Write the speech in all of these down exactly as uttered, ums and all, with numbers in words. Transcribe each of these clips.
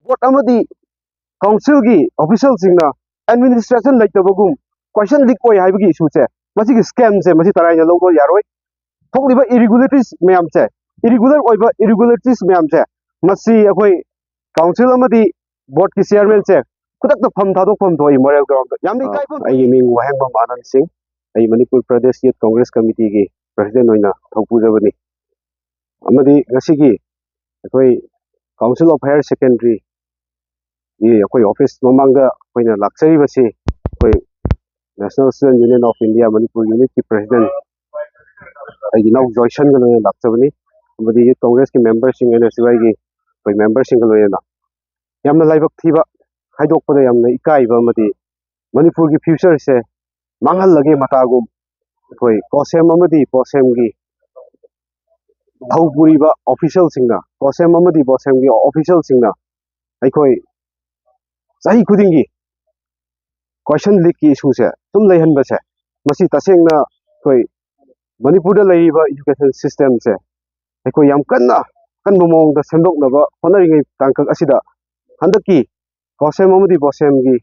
ꯕꯣꯔꯗ ꯑꯃꯗꯤ ꯀꯥꯎꯟꯁꯤꯜꯒꯤ ꯑꯣꯐꯤꯁꯤꯌꯦꯜꯁꯤꯡꯅ ꯑꯦꯗꯃꯤꯅꯤꯁꯇ꯭ꯔꯦꯁꯟ ꯂꯩꯇꯕꯒꯨꯝ ꯀꯣꯏꯁꯟ ꯂꯤꯛ ꯑꯣꯏ ꯍꯥꯏꯕꯒꯤ ꯏꯁꯨꯁꯦ, ꯃꯁꯤꯒꯤ ꯁ꯭ꯀꯦꯝꯁꯦ ꯃꯁꯤ ꯇꯔꯥꯏꯅ ꯂꯧꯕ ꯌꯥꯔꯣꯏ꯫ ꯊꯣꯛꯂꯤꯕ ꯏꯔꯤꯒꯨꯂꯦꯇꯔꯤꯁ ꯃꯌꯥꯝꯁꯦ, ꯏꯔꯤꯒꯨꯂꯔ ꯑꯣꯏꯕ ꯏꯔꯤꯒꯨꯂꯦꯇꯔꯤꯁ ꯃꯌꯥꯝꯁꯦ, ꯃꯁꯤ ꯑꯩꯈꯣꯏ ꯀꯥꯎꯟꯁꯤꯜ ꯑꯃꯗꯤ ꯕꯣꯔꯗꯀꯤ ꯆꯤꯌꯔꯃꯦꯟꯁꯦ ꯈꯨꯗꯛꯇ ꯐꯝ ꯊꯥꯗꯣꯛꯐꯝ ꯊꯣꯛꯏ ꯃꯣꯔꯦꯜ ꯒ꯭ꯔꯥꯎꯟꯗ꯫ ꯌꯥꯝꯅ ꯏꯀꯥꯏꯐꯝ ꯑꯩꯒꯤ ꯃꯤꯡ ꯋꯥꯍꯦꯡꯕꯝ ꯑꯥꯅꯟ ꯁꯤꯡ꯫ ꯑꯩ ꯃꯅꯤꯄꯨꯔ ꯄ꯭ꯔꯗꯦꯁ ꯌꯨꯠ ꯀꯣꯡꯒ꯭ꯔꯦꯁ ꯀꯃꯤꯇꯤꯒꯤ ꯄ꯭ꯔꯁꯤꯗꯦꯟ ꯑꯣꯏꯅ ꯊꯧꯄꯨꯖꯕꯅꯤ꯫ ꯑꯃꯗꯤ ꯉꯁꯤꯒꯤ ꯑꯩꯈꯣꯏ ꯀꯥꯎꯟꯁꯤꯜ ꯑꯣꯐ ꯍꯥꯌꯔ ꯁꯦꯀꯦꯟꯗꯔꯤꯒꯤ ꯑꯩꯈꯣꯏ ꯑꯣꯐꯤꯁ ꯃꯃꯥꯡꯗ ꯑꯩꯈꯣꯏꯅ ꯂꯥꯛꯆꯔꯤꯕꯁꯤ ꯑꯩꯈꯣꯏ National Student Union of India ꯃꯅꯤꯄꯨꯔ ꯌꯨꯅꯤꯠꯀꯤ ꯄ꯭ꯔꯁꯤꯗꯦꯟ ꯑꯩꯒꯤ ꯏꯅꯥꯎ ꯖꯣꯏꯁꯟꯒ ꯂꯣꯏꯅ ꯂꯥꯛꯆꯕꯅꯤ꯫ ꯑꯃꯗꯤ ꯌꯨꯠ ꯀꯣꯡꯒ꯭ꯔꯦꯁꯀꯤ ꯃꯦꯝꯕꯔꯁꯤꯡ, ꯑꯦꯟ ꯑꯦꯁ ꯌꯨ ꯑꯥꯏꯒꯤ ꯑꯩꯈꯣꯏ ꯃꯦꯝꯕꯔꯁꯤꯡꯒ ꯂꯣꯏꯅꯅ ꯌꯥꯝꯅ ꯂꯥꯏꯕꯛ ꯊꯤꯕ, ꯍꯥꯏꯗꯣꯛꯄꯗ ꯌꯥꯝꯅ ꯏꯀꯥꯏꯕ ꯑꯃꯗꯤ ꯃꯅꯤꯄꯨꯔꯒꯤ ꯐ꯭ꯌꯨꯆꯔꯁꯦ ꯃꯥꯡꯍꯜꯂꯒꯦ ꯃꯇꯥꯒꯨꯝ ꯑꯩꯈꯣꯏ ꯀꯣꯁꯦꯝ ꯑꯃꯗꯤ ꯕꯣꯁꯦꯝꯒꯤ ꯊꯧ ꯄꯨꯔꯤꯕ ꯑꯣꯐꯤꯁꯤꯌꯦꯜꯁꯤꯡꯅ, ꯀꯣꯁꯦꯝ ꯑꯃꯗꯤ ꯕꯣꯁꯦꯝꯒꯤ ꯑꯣꯐꯤꯁꯤꯌꯦꯜꯁꯤꯡꯅ ꯑꯩꯈꯣꯏ ꯆꯍꯤ ꯈꯨꯗꯤꯡꯒꯤ ꯀꯣꯏꯁꯟ ꯂꯤꯛꯀꯤ ꯏꯁꯨꯁꯦ ꯁꯨꯝ ꯂꯩꯍꯟꯕꯁꯦ, ꯃꯁꯤ ꯇꯁꯦꯡꯅ ꯑꯩꯈꯣꯏ ꯃꯅꯤꯄꯨꯔꯗ ꯂꯩꯔꯤꯕ ꯏꯗꯨꯀꯦꯁꯟ ꯁꯤꯁꯇꯦꯝꯁꯦ ꯑꯩꯈꯣꯏ ꯌꯥꯝ ꯀꯟꯅ ꯑꯀꯟꯕ ꯃꯑꯣꯡꯗ ꯁꯦꯝꯗꯣꯛꯅꯕ ꯍꯣꯠꯅꯔꯤꯉꯩ ꯇꯥꯡꯀꯛ ꯑꯁꯤꯗ ꯍꯟꯗꯛꯀꯤ ꯀꯣꯁꯦꯝ ꯑꯃꯗꯤ ꯕꯣꯁꯦꯝꯒꯤ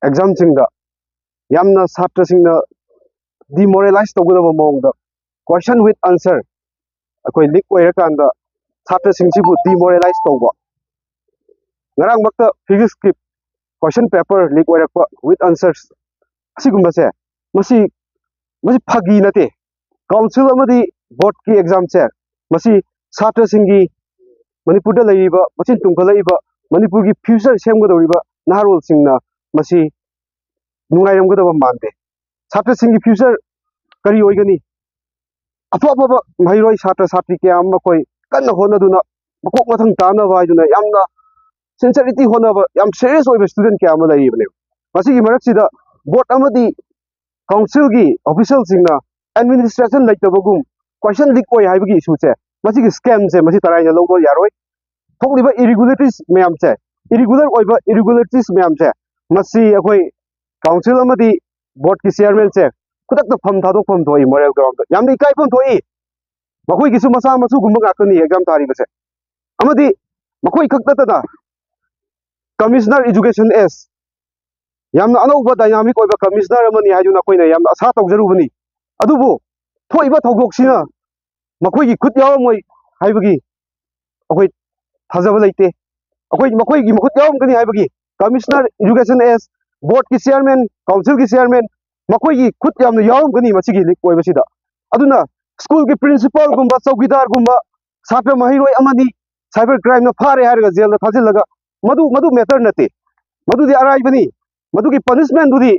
ꯑꯦꯛꯖꯥꯝꯁꯤꯡꯗ ꯌꯥꯝꯅ ꯁꯥꯇ꯭ꯔꯁꯤꯡꯅ ꯗꯤꯃꯣꯔꯦꯂꯥꯏꯁ ꯇꯧꯒꯗꯕ ꯃꯑꯣꯡꯗ ꯀꯣꯏꯁꯟ ꯋꯤꯠ ꯑꯟꯁꯔ ꯑꯩꯈꯣꯏ ꯂꯤꯛ ꯑꯣꯏꯔꯀꯥꯟꯗ ꯁꯥꯇ꯭ꯔꯁꯤꯡꯁꯤꯕꯨ ꯗꯤꯃꯣꯔꯦꯂꯥꯏꯁ ꯇꯧꯕ, ꯉꯔꯥꯡꯃꯛꯇ ꯐꯤꯖꯤꯛꯁꯀꯤ ꯀꯣꯏꯁꯟ ꯄꯦꯄꯔ ꯂꯤꯛ ꯑꯣꯏꯔꯛꯄ ꯋꯤꯠ ꯑꯟꯁꯔꯁ ꯑꯁꯤꯒꯨꯝꯕꯁꯦ, ꯃꯁꯤ ꯃꯁꯤ ꯐꯥꯒꯤ ꯅꯠꯇꯦ꯫ ꯀꯥꯎꯟꯁꯤꯜ ꯑꯃꯗꯤ ꯕꯣꯔꯗꯀꯤ ꯑꯦꯛꯖꯥꯝꯁꯦ, ꯃꯁꯤ ꯁꯥꯇ꯭ꯔꯁꯤꯡꯒꯤ, ꯃꯅꯤꯄꯨꯔꯗ ꯂꯩꯔꯤꯕ ꯃꯆꯤꯟ ꯇꯨꯝꯈꯠꯂꯛꯏꯕ ꯃꯅꯤꯄꯨꯔꯒꯤ ꯐ꯭ꯌꯨꯆꯔ ꯁꯦꯝꯒꯗꯧꯔꯤꯕ ꯅꯍꯥꯔꯣꯜꯁꯤꯡꯅ ꯃꯁꯤ ꯅꯨꯡꯉꯥꯏꯔꯝꯒꯗꯕ ꯃꯥꯟꯗꯦ꯫ ꯁꯥꯇ꯭ꯔꯁꯤꯡꯒꯤ ꯐ꯭ꯌꯨꯆꯔ ꯀꯔꯤ ꯑꯣꯏꯒꯅꯤ? ꯑꯐ ꯑꯐꯕ ꯃꯍꯩꯔꯣꯏ ꯁꯥꯇ꯭ꯔ ꯁꯥꯇ꯭ꯔꯤ ꯀꯌꯥ ꯑꯃ ꯑꯩꯈꯣꯏ ꯀꯟꯅ ꯍꯣꯠꯅꯗꯨꯅ ꯃꯀꯣꯛ ꯃꯊꯪ ꯇꯥꯅꯕ ꯍꯥꯏꯗꯨꯅ ꯌꯥꯝꯅ ꯁꯤꯟꯁꯔꯤꯇꯤ ꯍꯣꯠꯅꯕ ꯌꯥꯝ ꯁꯦꯔꯤꯌꯁ ꯑꯣꯏꯕ ꯁ꯭ꯇꯨꯗꯦꯟ ꯀꯌꯥ ꯑꯃ ꯂꯩꯔꯤꯕꯅꯦꯕ꯫ ꯃꯁꯤꯒꯤ ꯃꯔꯛꯁꯤꯗ ꯕꯣꯔꯗ ꯑꯃꯗꯤ ꯀꯥꯎꯟꯁꯤꯜꯒꯤ ꯑꯣꯐꯤꯁꯤꯌꯦꯜꯁꯤꯡꯅ ꯑꯦꯗꯃꯤꯅꯤꯁꯇ꯭ꯔꯦꯁꯟ ꯂꯩꯇꯕꯒꯨꯝ ꯀꯣꯏꯁꯟ ꯂꯤꯛ ꯑꯣꯏ ꯍꯥꯏꯕꯒꯤ ꯏꯁꯨꯁꯦ, ꯃꯁꯤꯒꯤ ꯁ꯭ꯀꯦꯝꯁꯦ ꯃꯁꯤ ꯇꯔꯥꯏꯅ ꯂꯧꯕ ꯌꯥꯔꯣꯏ꯫ ꯊꯣꯛꯂꯤꯕ ꯏꯔꯤꯒꯨꯂꯦꯇꯔꯤꯁ ꯃꯌꯥꯝꯁꯦ, ꯏꯔꯤꯒꯨꯂꯔ ꯑꯣꯏꯕ ꯏꯔꯤꯒꯨꯂꯦꯇꯔꯤꯁ ꯃꯌꯥꯝꯁꯦ, ꯃꯁꯤ ꯑꯩꯈꯣꯏ ꯀꯥꯎꯟꯁꯤꯜ ꯑꯃꯗꯤ ꯕꯣꯔꯗꯀꯤ ꯆꯤꯌꯔꯃꯦꯟꯁꯦ ꯈꯨꯗꯛꯇ ꯐꯝ ꯊꯥꯗꯣꯛꯐꯝ ꯊꯣꯛꯏ ꯃꯣꯔꯦꯜ ꯒ꯭ꯔꯥꯎꯟꯗ꯫ ꯌꯥꯝꯅ ꯏꯀꯥꯏꯐꯝ ꯊꯣꯛꯏ꯫ ꯃꯈꯣꯏꯒꯤꯁꯨ ꯃꯆꯥ ꯃꯁꯨꯒꯨꯝꯕ ꯉꯥꯛꯇꯅꯤ ꯑꯦꯛꯖꯥꯝ ꯊꯥꯔꯤꯕꯁꯦ꯫ ꯑꯃꯗꯤ ꯃꯈꯣꯏ ꯈꯛ ꯅꯠꯇꯅ Commissioner Education S, ꯌꯥꯝꯅ ꯑꯅꯧꯕ dynamic ꯑꯣꯏꯕ commissioner ꯑꯃꯅꯤ ꯍꯥꯏꯗꯨꯅ ꯑꯩꯈꯣꯏꯅ ꯌꯥꯝꯅ ꯑꯁꯥ ꯇꯧꯖꯔꯨꯕꯅꯤ꯫ ꯑꯗꯨꯕꯨ ꯊꯣꯛꯏꯕ ꯊꯧꯗꯣꯛꯁꯤꯅ ꯃꯈꯣꯏꯒꯤ ꯈꯨꯠ ꯌꯥꯎꯔꯝꯃꯣꯏ ꯍꯥꯏꯕꯒꯤ ꯑꯩꯈꯣꯏ ꯊꯥꯖꯕ ꯂꯩꯇꯦ꯫ ꯑꯩꯈꯣꯏ ꯃꯈꯣꯏꯒꯤ ꯃꯈꯨꯠ ꯌꯥꯎꯔꯝꯒꯅꯤ ꯍꯥꯏꯕꯒꯤ, Commissioner Education S, board ꯀꯤ chairman, council ꯒꯤ chairman, ꯃꯈꯣꯏꯒꯤ ꯈꯨꯠ ꯌꯥꯝꯅ ꯌꯥꯎꯔꯝꯒꯅꯤ ꯃꯁꯤꯒꯤ leak ꯑꯣꯏꯕꯁꯤꯗ꯫ ꯑꯗꯨꯅ school ꯒꯤ principal ꯒꯨꯝꯕ, ꯆꯧꯀꯤꯗꯥꯔꯒꯨꯝꯕ, ꯁꯥꯇ꯭ꯔ ꯃꯍꯩꯔꯣꯏ ꯑꯃꯅꯤ cyber crime ꯅ ꯐꯥꯔꯦ ꯍꯥꯏꯔꯒ jail ꯗ ꯊꯥꯖꯤꯜꯂꯒ, ꯃꯗꯨ, ꯃꯗꯨ matter ꯅꯠꯇꯦ꯫ ꯃꯗꯨꯗꯤ ꯑꯔꯥꯏꯕꯅꯤ꯫ ꯃꯗꯨꯒꯤ punishment ꯗꯨꯗꯤ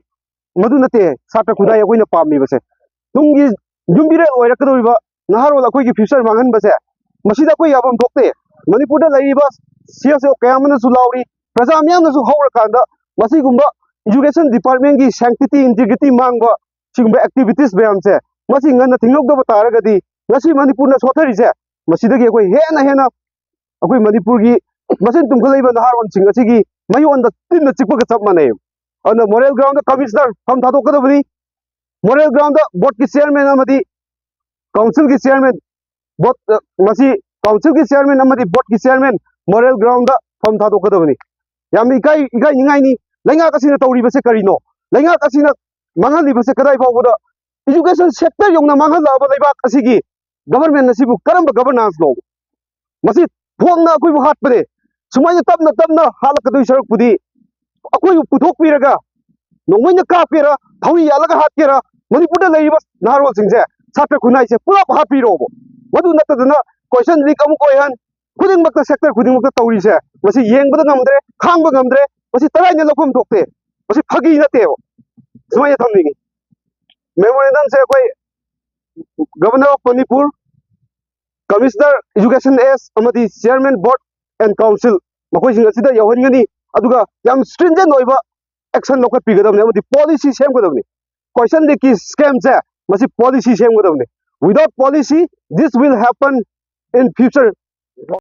ꯃꯗꯨ ꯅꯠꯇꯦ ꯁꯥꯇ꯭ꯔ ꯈꯨꯟꯅꯥꯏ ꯑꯩꯈꯣꯏꯅ ꯄꯥꯝꯃꯤꯕꯁꯦ꯫ ꯇꯨꯡꯒꯤ ꯌꯨꯝꯕꯤꯔꯦꯜ ꯑꯣꯏꯔꯛꯀꯗꯧꯔꯤꯕ ꯅꯍꯥꯔꯣꯜ ꯑꯩꯈꯣꯏꯒꯤ future ꯃꯥꯡꯍꯟꯕꯁꯦ, ꯃꯁꯤꯗ ꯑꯩꯈꯣꯏ ꯌꯥꯐꯝ ꯊꯣꯛꯇꯦ꯫ ꯃꯅꯤꯄꯨꯔꯗ ꯂꯩꯔꯤꯕ C S O ꯀꯌꯥ ꯑꯃꯅꯁꯨ ꯂꯥꯎꯔꯤ, ꯄ꯭ꯔꯖꯥ ꯃꯤꯌꯥꯝꯅꯁꯨ ꯍꯧꯔꯀꯥꯟꯗ ꯃꯁꯤꯒꯨꯝꯕ education department ꯒꯤ sanctity, integrity ꯃꯥꯡꯕ ꯁꯤꯒꯨꯝꯕ activities ꯃꯌꯥꯝꯁꯦ, ꯃꯁꯤ ꯉꯟꯅ ꯊꯤꯡꯍꯧꯗꯕ ꯇꯥꯔꯒꯗꯤ ꯉꯁꯤ ꯃꯅꯤꯄꯨꯔꯅ ꯁꯣꯠꯊꯔꯤꯁꯦ, ꯃꯁꯤꯗꯒꯤ ꯑꯩꯈꯣꯏ ꯍꯦꯟꯅ ꯍꯦꯟꯅ ꯑꯩꯈꯣꯏ ꯃꯅꯤꯄꯨꯔꯒꯤ ꯃꯆꯤꯟ ꯇꯨꯝꯈꯠꯂꯛꯏꯕ ꯅꯍꯥꯔꯣꯟꯁꯤꯡ ꯑꯁꯤꯒꯤ ꯃꯌꯣꯟꯗ ꯇꯤꯟꯅ ꯆꯤꯛꯄꯒ ꯆꯞ ꯃꯥꯟꯅꯩ꯫ ꯑꯗꯨꯅ moral ground ꯗ commissioner ꯐꯝ ꯊꯥꯗꯣꯛꯀꯗꯕꯅꯤ꯫ Moral ground ꯗ board ꯀꯤ chairman ꯑꯃꯗꯤ council ꯒꯤ chairman, board, ꯑ, ꯃꯁꯤ council ꯒꯤ chairman ꯑꯃꯗꯤ board ꯀꯤ chairman moral ground ꯗ ꯐꯝ ꯊꯥꯗꯣꯛꯀꯗꯕꯅꯤ꯫ ꯌꯥꯝꯅ ꯏꯀꯥꯏ, ꯏꯀꯥꯏꯅꯤꯡꯉꯥꯏꯅꯤ꯫ ꯂꯩꯉꯥꯛ ꯑꯁꯤꯅ ꯇꯧꯔꯤꯕꯁꯦ ꯀꯔꯤꯅꯣ? ꯂꯩꯉꯥꯛ ꯑꯁꯤꯅ ꯃꯥꯡꯍꯜꯂꯤꯕꯁꯦ ꯀꯗꯥꯏ ꯐꯥꯎꯕꯗ? Education sector ꯌꯧꯅ ꯃꯥꯡꯍꯜꯂꯛꯑꯕ ꯂꯩꯕꯥꯛ ꯑꯁꯤꯒꯤ government ꯑꯁꯤꯕꯨ ꯀꯔꯝꯕ governance ꯅꯣ? ꯃꯁꯤ ꯊꯣꯡꯅ ꯑꯩꯈꯣꯏꯕꯨ ꯍꯥꯠꯄꯅꯦ꯫ ꯁꯨꯃꯥꯏꯅ ꯇꯞꯅ ꯇꯞꯅ ꯍꯥꯠꯂꯛꯀꯗꯣꯏ ꯁꯔꯨꯛꯄꯨꯗꯤ ꯑꯩꯈꯣꯏꯕꯨ ꯄꯨꯊꯣꯛꯄꯤꯔꯒ ꯅꯣꯡꯃꯩꯅ ꯀꯥꯞꯀꯦꯔꯥ, ꯊꯧꯔꯤ ꯌꯥꯜꯂꯒ ꯍꯥꯠꯀꯦꯔꯥ, ꯃꯅꯤꯄꯨꯔꯗ ꯂꯩꯔꯤꯕ ꯅꯍꯥꯔꯣꯜꯁꯤꯡꯁꯦ, ꯁꯥꯇ꯭ꯔ ꯈꯨꯟꯅꯥꯏꯁꯦ ꯄꯨꯂꯞ ꯍꯥꯠꯄꯤꯔꯣꯕ꯫ ꯃꯗꯨ ꯅꯠꯇꯗꯅ question leak ꯑꯃꯨꯛ ꯑꯣꯏꯍꯟ, ꯈꯨꯗꯤꯡꯃꯛꯇ, sector ꯈꯨꯗꯤꯡꯃꯛꯇ ꯇꯧꯔꯤꯁꯦ, ꯃꯁꯤ ꯌꯦꯡꯕꯗ ꯉꯝꯗ꯭ꯔꯦ, ꯈꯥꯡꯕ ꯉꯝꯗ꯭ꯔꯦ꯫ ꯃꯁꯤ ꯇꯔꯥꯏꯅ ꯂꯧꯐꯝ ꯊꯣꯛꯇꯦ꯫ ꯃꯁꯤ ꯐꯥꯒꯤ ꯅꯠꯇꯦꯕ꯫ ꯁꯨꯃꯥꯏꯅ ꯊꯝꯅꯤꯡꯉꯤ꯫ Memorandum ꯁꯦ ꯑꯩꯈꯣꯏ Governor of Manipur, Commissioner Education S ꯑꯃꯗꯤ Chairman Board and Council, ꯃꯈꯣꯏꯁꯤꯡ ꯑꯁꯤꯗ ꯌꯧꯍꯟꯒꯅꯤ꯫ ꯑꯗꯨꯒ ꯌꯥꯝ stringent ꯑꯣꯏꯕ action ꯂꯧꯈꯠꯄꯤꯒꯗꯕꯅꯤ ꯑꯃꯗꯤ policy ꯁꯦꯝꯒꯗꯕꯅꯤ꯫ Question leak ꯀꯤ scam ꯁꯦ, ꯃꯁꯤ policy ꯁꯦꯝꯒꯗꯕꯅꯤ꯫ Without policy, this will happen in future